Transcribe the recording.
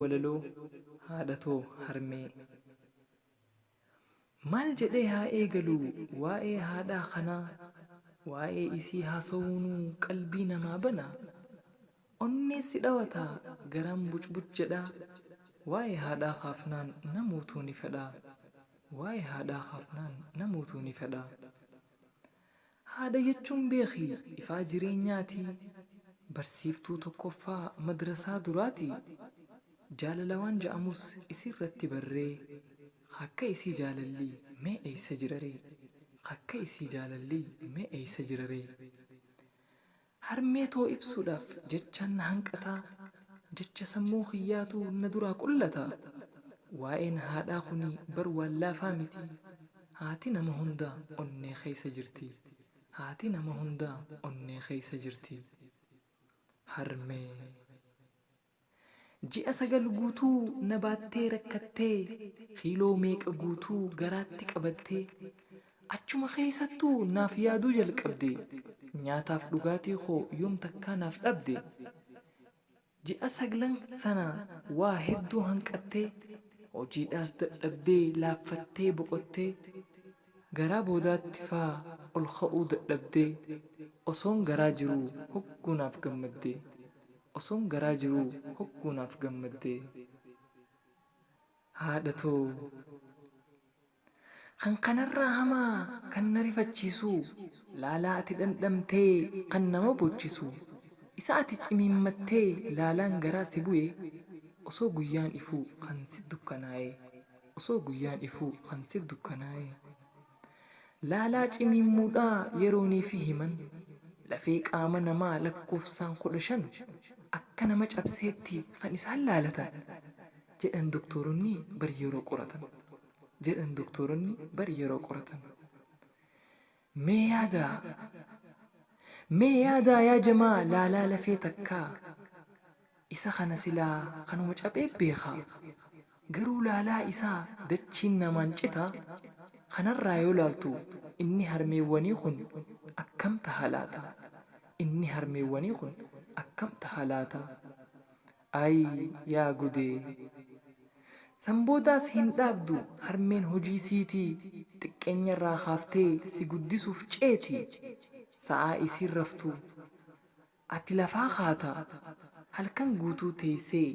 Walaloo haadha too harmee. Maal jedhee haa eegalu waa'ee haadhaa kanaa Waa'ee isii haasawuunuu qalbii namaa bana Onnee si dhawata garaan bucbuc jedhaa Waa'ee haadhaa kaafnaan namuutuu ni fedha Waa'ee haadhaa kaafnaan namuutuu ni fedha Haadha jechuun beeki ifaa jireenyaati Barsiiftuu tokkoffaa madrasaa duraati Jaalala waan ja'amus isirratti barree Ka akka isii jaalalli mee eeysa jiraree Ka akka isii jaalalli mee eeysa jiraree Harmee too ibsuudhaaf jechaan na hanqata Jecha sammuu kiyyaatu na duraa qullata Waa'een haadhaa kuni bar waan laafaa miti Haati nama hunda onnee keessa jirti Haati nama hunda onnee keessa jirti Harmee. Ji'a 9 guutuu na baattee rakkattee Kiiloo meeqa guutuu garaatti qabattee Achuma keessattuu naaf yaaduu jalqabde Nyaataaf dhugaatii koo yoom takkaa naaf dhabde Ji'a saglan sana waa hedduu hanqattee Hojiidhaas dadhabdee laaffattee boqottee Garaa boodaatti faa ol ka'uu dadhabdee Osoon garaa jiruu hogguu naaf gammaddee Osoon garaa jiruu hogguu naaf gammaddee Haadha too Kan kanarraa hamaa kan na rifachiisu Laalaa ati dhandhamtee kan nama bochisu Isa ati cimiimmattee laalaan garaa si bu'e Osoo guyyaan ifuu kan si dukkanaa'e Osoo guyyaan ifuu kan si dukkanaa'e Laalaa cimiimmuudhaa yerooniifi himan Lafee qaama namaa lakkoofsaan 15 Akka nama cabseetti kan isaan laalatan Jedhan doktooronni bar yeroo qoratan Jedhan doktooronni bar yeroo qoratan Mee yaadaa Mee yaadaa yaa jamaa laalaa lafee takkaa Isa kana silaa kanuma caphee beeka. Garuu laalaa isaa dachiin namaan cita, kanarraa yoo laaltu inni harmeewwanii kun akkam taha laata? Inni harmeewwanii kun akkam taha laata? Ayii yaa gudee! San boodaas hin dhaabdu harmeen hojii siitii, xiqqeenyarraa kaaftee si guddisuuf ceeti. Sa'aa isiin raftu Ati lafaa kaata, halkan guutuu teessee